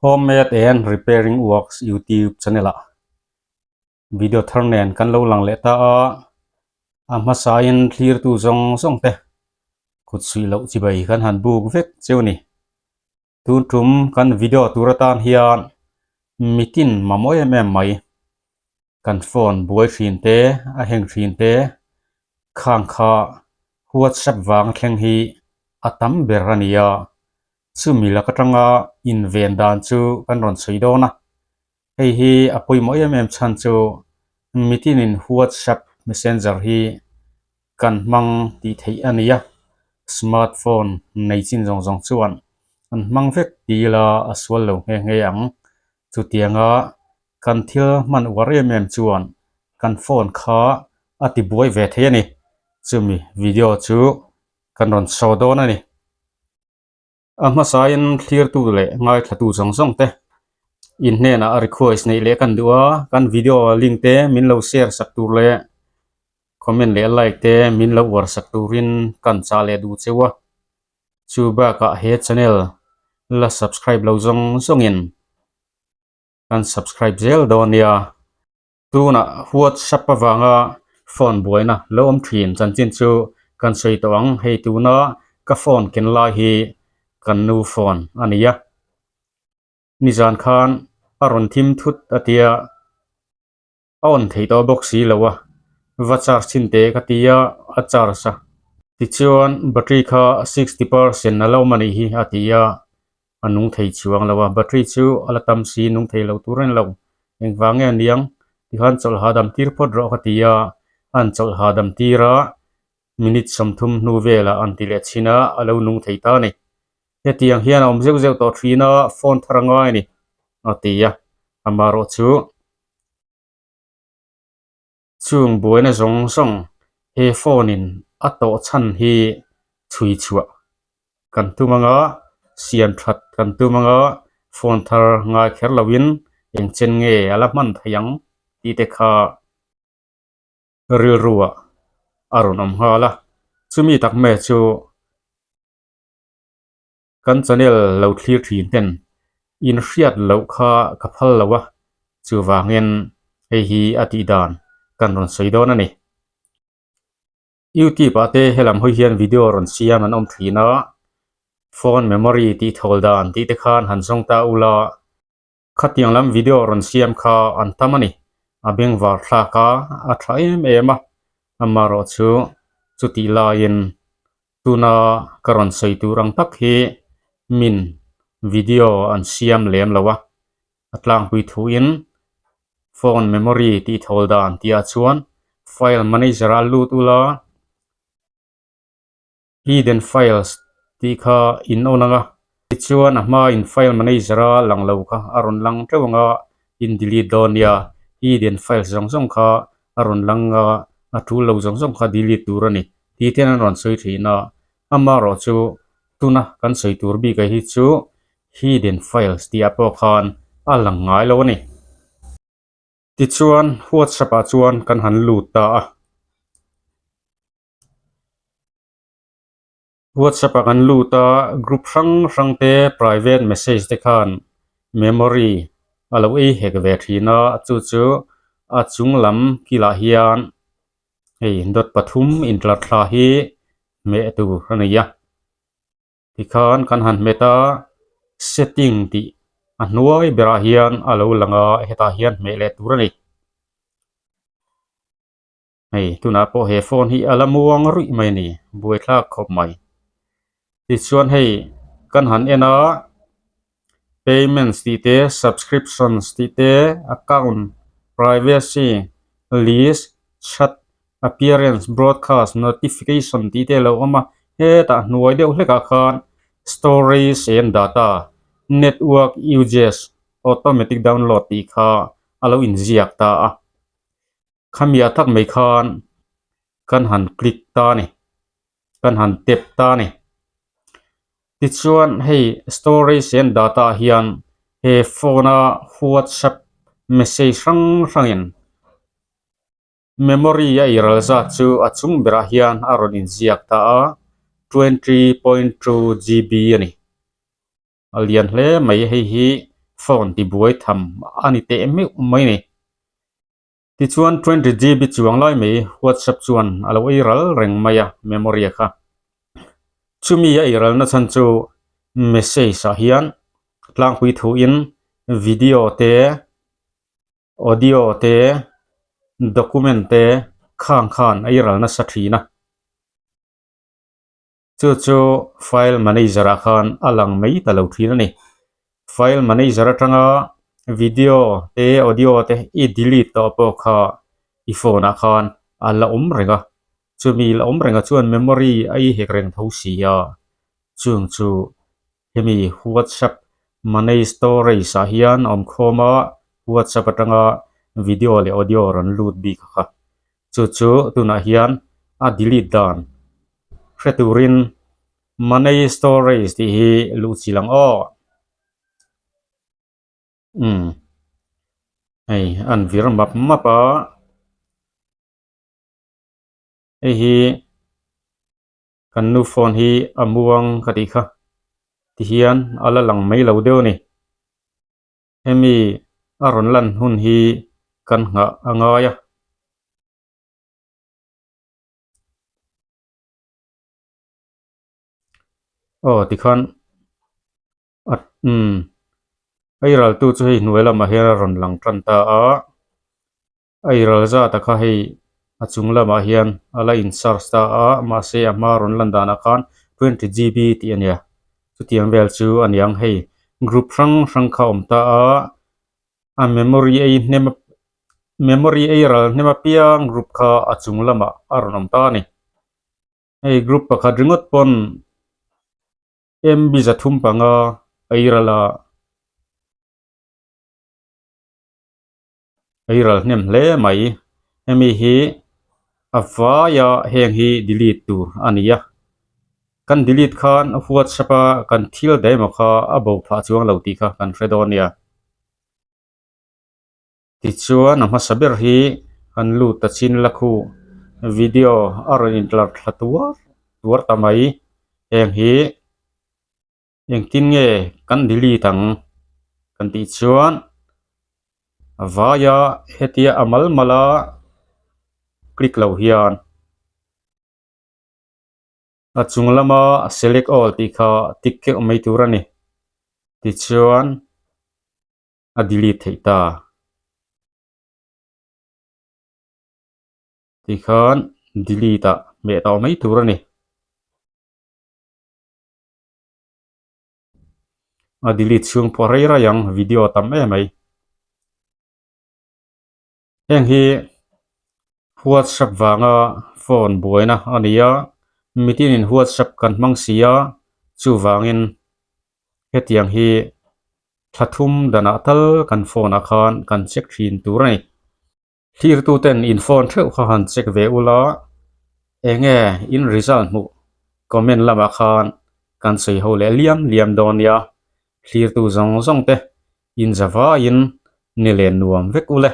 Homemade and Repairing Works YouTube channel ah video thar nen kan lo lang leh ta a, a hmasain thlirtu zawng zawng te kut suih loh chibai kan han buk vek cheu a ni. Tun tum kan video tur atan hian mitin mamawh em em mai kan phone buai thin te a heng thin te khang kha WhatsApp vang thleng hi a tam ber a ni a, chumi lak atanga inven dan chu kan rawn sawi dawn a, hei hi a pawimawh em em chhan chu mitinin WhatsApp messenger hi kan hmang tih theih a ni a, smart phone nei chin zawng zawng chuan an hmang vek ti ila a sual lo nghe nghe ang. Chutianga kan thil hman uar em em chuan kan phone kha a ti buai ve thei a ni. Chumi video chu kan rawn show dawn a ni. A hmasain thlirtu leh ngaithlatu zawng zawng te in hnenah a request neih leh kan duh a, kan video link te min lo share sak tur leh comment leh like te min lo uar sak turin kan chah leh duh cheu a. Chu bakah he channel la subscribe lo zawng zawngin kan subscribe zel dawn nia. Tunah WhatsApp avanga phone buaina lo awm thin chanchin chu kan sawi tawh ang. Hei tuna ka phone ken lai hi kan nu phone a ni a. Nizan khan a rawn thim thut a tia a on thei tawh bawk si lo a, va charge thin teh ka ti a, a charge a. Tichuan battery kha 60% a lo awm a nih hi a ti a. A nung thei chuang lo a, battery chu a la tam si nung thei lo tur a ni lo. Engvang nge aniang tikhan chawlh hahdam tir phawt rawh ka ti a, an chawlh hahdam tir a, minute 30 hnu velah an ti leh chhin a, a lo nung thei ta a ni. Hetiang hian a awm zeuh zeuh tawh thin a, phone thar a ngai a ni a ti a, amaherawh chu. Chung buaina zawng zawng he phone in a tawh chhan hi chhui chhuah kan tum anga, siam that kan tum anga phone thar ngai kher loin eng chen nge a la hman thei ang tih te kha rilru ah a rawn awm nghal a, chumi tak mai chu. Kan channel lo thlir thin ten in hriat loh kha ka phal lo a, chuvangin hei hi a tih dan kan rawn sawi dawn a ni. YouTube ah te helam hawi hian video rawn siam an awm thin a, phone memory tih thawl dan tih te khan han zawng ta ula, Khatiang lam video rawn siam kha an tam a ni. A bengvar thlak a, a tha em em a. Amaherawh chu chutih laiin tuna ka rawn sawi tur ang tak hi min video an siam lem lo a. A tlangpui thuin phone memory tih thawl dan tihah chuan file manager a lut ula, Hidden files tih kha in on ang a, tichuan a hma in file manager a lang lo kha a rawn lang teuh ang a, in delete dawn nia, hidden files zawng zawng kha a rawn lang a, a tul lo zawng zawng kha delete tur a ni tih te an rawn sawi thin a, amaherawh chu tuna kan sawi tur bik ah hi chu hidden files tih ah pawh khan a lang ngai lo a ni. Tichuan WhatsApp ah chuan kan han lut ta a. Whatsapp ah kan lut a group hrang hrang te private message te khan memory a lo ei hek ve thin a chu chu a chung lam kilah hian hei dawt pathum intlar thla hi hmeh tur a nei a tikhan kan han hmet a setting tih a hnuai berah hian a lo lang a hetah hian hmeh leh tur a ni. Hei tunah pawh he phone hi a la muang ruih mai a ni buaithlak khawp mai tichuan hei kan han en a payments tih te subscriptions tih te account privacy list chat appearance broadcast notification tih te a lo awm a hetah hnuai deuh hlek ah khan storage and data network uses automatic download tih kha a lo inziak ta a. Khami ah tak mai khan kan han click ta a ni kan han tap ta a ni tichuan hei storage and data ah hian he phone a whatsapp message hrang hrangin memory a iral zat chu a chung berah hian a rawn inziak ta a 20.2 GB a ni. A lian hle mai hei hi phone ti buai tham a ni teh meuh mai ni. Tichuan 20 GB chuang lai mai WhatsApp chuan a lo ei ral reng mai a memory a kha. Chumi a ei ralna chhan chu message ah hian tlangpui thuin video te audio te document te khang khan a ei ral nasa thin a. Chu chu file manager ah khan a lang mai ta lo thin a ni. File manager atanga video te audio te i delete tawh pawh kha i phone ah khan a la awm reng a. Chumi la awm rengah chuan memory a i hek reng tho si a, chung chu hemi WhatsApp manage storage ah hian a awm khawm a, WhatsApp atanga video leh audio rawn lut bik a kha. Chu chu tunah hian a delete dan hre turin manage storage tih hi luh chi lang aw. Umm hei an vir map map a. Hei hi kan nu phone hi a muang ka tih kha tihian a la lang mai lo deuh a ni. Hemi a rawn lan hun hi kan nghah a ngai a. Aw tikhan a umm ei raltu chu hei hnuai lamah hian a rawn lang tan ta a. A iral zat a kha hei a chung lamah hian a la in search ta a mahse a hma rawn lan danah khan 20 GB tih a nia chutiang vel chu a niang hei group hrang hrang kha a awm ta a a memory ei hnem memory ei ral hnem apiang group kha a chung lamah a rawn awm ta a ni hei group pakhat ringawt pawn MB 305 a iral a. Ei ral hnem hle mai. Hemi hi a vaia heng hi delete tur a ni a. Kan delete khan WhatsApp a kan thil daih emaw kha a bo phah chuang lo tih kha kan hre dawn nia. Tichuan a hmasa ber hi kan lut ta chin la khu video a rawn intlar thla tuar tuar ta mai. Heng hi. Engtin nge kan delete ang kan tih chuan a vaia hetia a mal mala click loh hian a chung lama select all tih kha tick keuh mai tur a ni tichuan a delete theih ta tikhan delete ah hmeh tawh mai tur a ni. A delete chhung pawh rei rei ang video a tam em mai. Heng hi WhatsApp vanga phone buaina a ni a, mitinin WhatsApp kan hmang si a, chuvangin hetiang hi thla thum danah tal kan phone ah khan kan check thin tur a ni. Thirtu ten in phone theuh kha han check ve ula, enge in result hmuh comment lamah khan kan sawi ho leh liam liam dawn nia, thlirtu zawng zawng te in za vaiin ni len nuam vek ule.